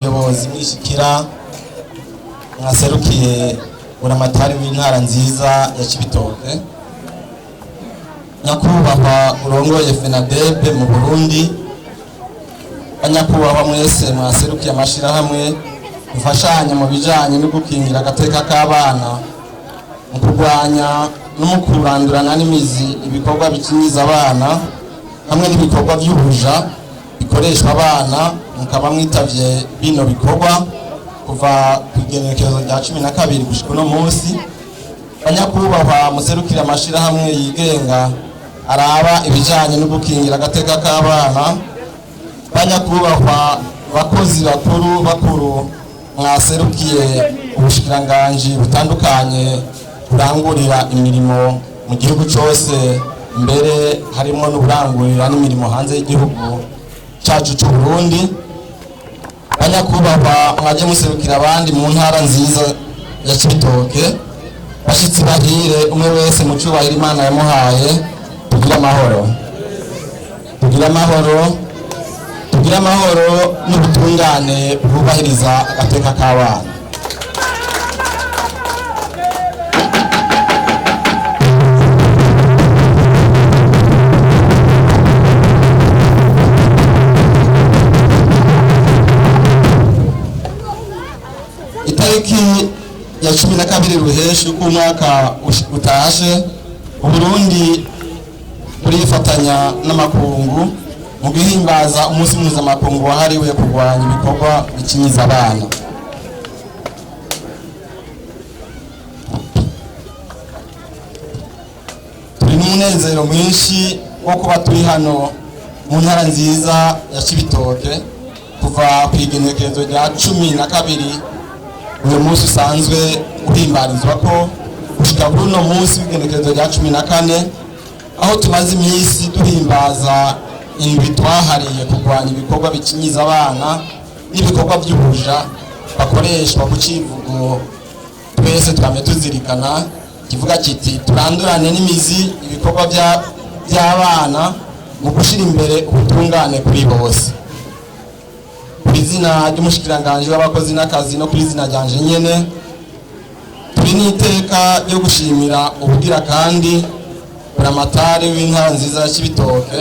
Ndongozi mwishikira mwaserukiye buramatari w'intara nziza ya Cibitoke, nyakubahwa urongoye FENADEB mu Burundi, banyakubahwa mwese mwaserukiye amashirahamwe mufashanya mu bijanye no gukingira agateka k'abana, mu kurwanya no mu kurandurana n'imizi ibikorwa bikinyiza abana hamwe n'ibikorwa by'ubuja bikoreshwa abana, mukaba mwitavye bino bikorwa kuva ku igenekerezo rya 12 gushika uno munsi. Banyakubahwa muserukira amashirahamwe yigenga araba ibijanye no gukingira agateka k'abana, banyakubahwa bakozi bakuru bakuru mwaserukiye ubushikiranganji butandukanye burangurira imirimo mu gihugu cose, mbere harimo n'uburangurira n'imirimo hanze y'igihugu cacu c'u Burundi, banyakubahwa mwaje muserukira abandi mu ntara nziza ya Cibitoke, bashitsi bahire, umwe wese mu cubahiro Imana yamuhaye, tugire amahoro, tugire amahoro, tugire amahoro n'ubutungane bwubahiriza agateka k'abana. Itariki ya 12 Ruheshi k'umwaka utashe, Uburundi burifatanya n'amakungu mu guhimbaza umunsi mpuzamakungu wahariwe kurwanya ibikorwa bikinyiza abana. Turi n'umunezero mwinshi wo kuba turi hano mu ntara nziza ya Cibitoke kuva ku igenekerezo rya 12, uyu munsi usanzwe uhimbarizwa ko, gushika kuri uno munsi w'igenekerezo rya 14, aho tumaze iminsi duhimbaza indwi twahariye kurwanya ibikorwa bikinyiza abana n'ibikorwa by'ubuja bakoreshwa, ku civugo twese twame tuzirikana kivuga kiti: "Turandurane n'imizi ibikorwa by'abana mu gushyira imbere ubutungane kuri bose." Ku izina ry'umushikiranganji w'abakozi n'akazi no ku izina ryanje nyene, turi n'iteka ryo gushimira ubugira kandi buramatari w'intara nziza ya Cibitoke,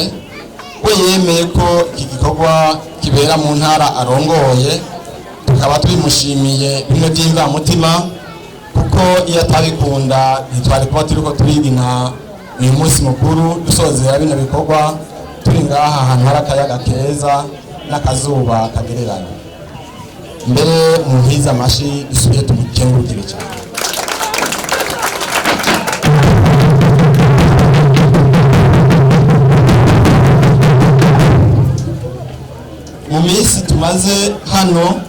we yemeye ko iki gikorwa kibera mu ntara arongoye. Tukaba tubimushimiye bimwe by'imvamutima, kuko iyo atabikunda ntitwari kuba turiko turigina uyu munsi mukuru dusozera bino bikorwa turi ngaha ahantu hari akayaga keza n'akazuba kagereranye. Mbere mu amashi dusubiye tumukengurukire cyane. Mu minsi tumaze hano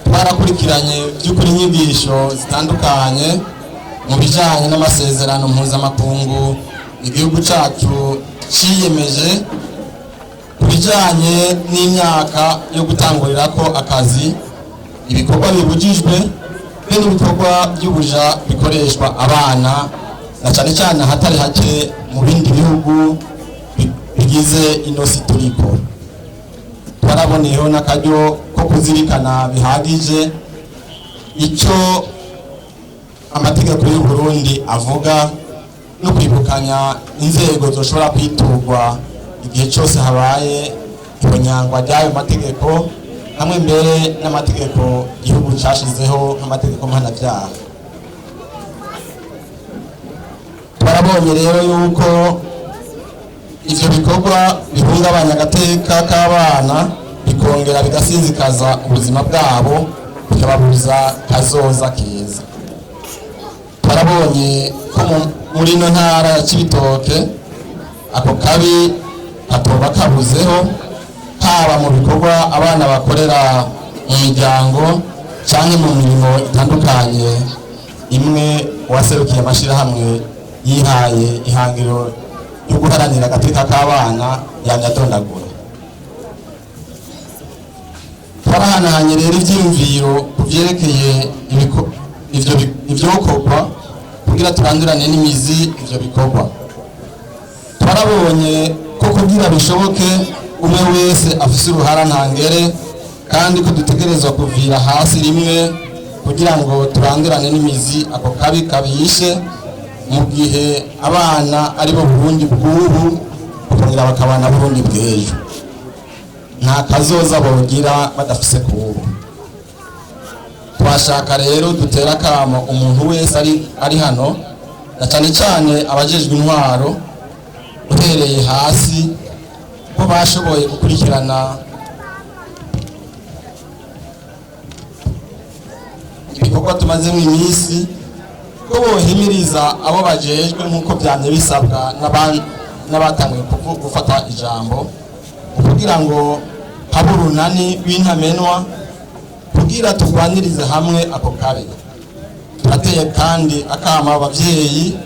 twarakurikiranye by'ukuri inyigisho zitandukanye mu bijyanye n'amasezerano mpuzamakungu igihugu cyacu ciyemeje ku bijyanye n'imyaka yo gutangurira ko akazi, ibikorwa bibujijwe be n'ibikorwa by'ubuja bikoreshwa abana, na cyane cyane ahatari hake mu bindi bihugu bigize ino si turiko. Twaraboneyeho n'akaryo ko kuzirikana bihagije icyo amategeko y'u Burundi avuga no kwibukanya inzego zoshobora kwiturwa igihe cyose habaye ihonyangwa ry'ayo mategeko, hamwe mbere n'amategeko igihugu cyashizeho nk'amategeko mpanabyaha. Twarabonye rero yuko ivyo bikorwa bihungabanya agateka k'abana, bikongera bigasinzikaza ubuzima bwabo, bikababuza kazoza keza. Twarabonye ko muri ino ntara ya Cibitoke ako kabi katoba kabuzeho, haba mu bikorwa abana bakorera mu miryango canke mu mirimo itandukanye imwe uwaserukiye amashirahamwe yihaye ihangiro yo guharanira agateka k'abana yamye adondagura. Twarahanahanye rero ivyiyumviro ku vyerekeye ivyokorwa kugira turandurane n'imizi ivyo bikorwa. Twarabonye ko kugira bishoboke umwe wese afise uruhara ntangere. Kandi ko dutegerezwa kuvira hasi rimwe kugira ngo turandurane n'imizi ako kabi kabishe, mu gihe abana ari bo Burundi bw'ubu, bakongera bakabana Burundi bw'ejo. Nta kazoza bogira badafise kubu. Twashaka rero dutera akamo umuntu wese ari hano, na cyane cyane abajejwe intwaro uhereye hasi, ko bashoboye gukurikirana ibikorwa tumazemo iminsi, ko bohimiriza abo bajejwe nk'uko byamye bisabwa n'abatanguye gufata ijambo, kugira ngo habe urunani rw'intamenwa kugira turwanirize hamwe ako kabi. Turateye kandi akama ababyeyi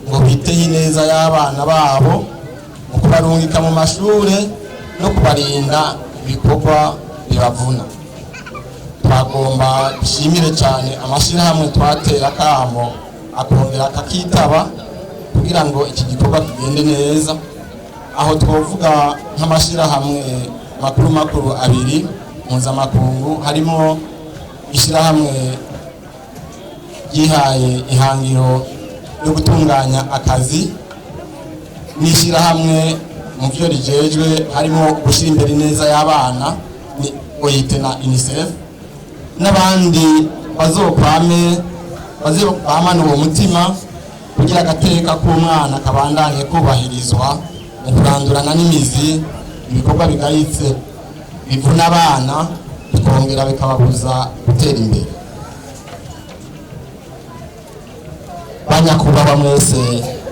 ngo biteho ineza y'abana babo mu kubarungika mu mashure no kubarinda ibikorwa bibavuna. Twagomba dushimire cyane amashyirahamwe twatera akamo akongera akakitaba kugira ngo iki gikorwa kigende neza. Aho twovuga nk'amashyirahamwe makuru makuru abiri mpuzamakungu, harimo ishyirahamwe ryihaye ihangiro ryo gutunganya akazi, n'ishyirahamwe mu byo rijejwe harimo gushyira imbere ineza y'abana, ni OIT na UNICEF, n'abandi bazokwame bazokwamana uwo mutima kugira agateka k'umwana kabandanye kubahirizwa mu kurandurana n'imizi ibikorwa bigayitse bivuna abana bikongera bikababuza gutera imbere. Banyakubahwa mwese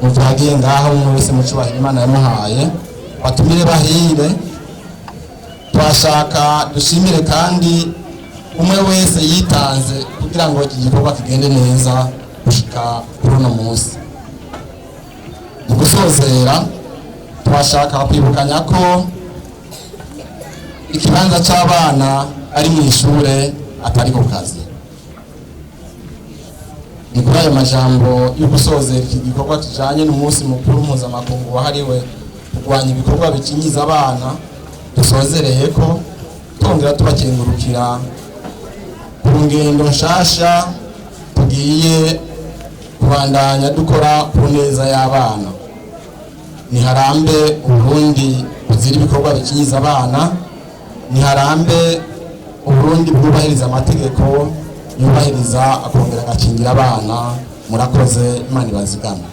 muvyagiye ngaho, umwe wese mu cubahiro Imana yamuhaye, batumire bahire. Twashaka dushimire kandi umwe wese yitanze kugira ngo iki gikorwa kigende neza gushika kuri uno munsi. Mu gusozera, twashaka kwibukanya ko ikibanza c'abana ari mu ishure, atari ku kazi. Ni kuri ayo majambo yo gusozera iki gikorwa kijanye n'umunsi mukuru mpuzamakungu wahariwe kurwanya ibikorwa bikingiza abana dusozereye ko, twongera tubakengurukira ku ngendo nshasha tugiye kubandanya dukora ku neza y'abana. Niharambe Uburundi buzira ibikorwa bikingiza abana, niharambe Uburundi bwubahiriza amategeko, yubahiriza akongera agakingira abana. Murakoze, Imana ibazigame.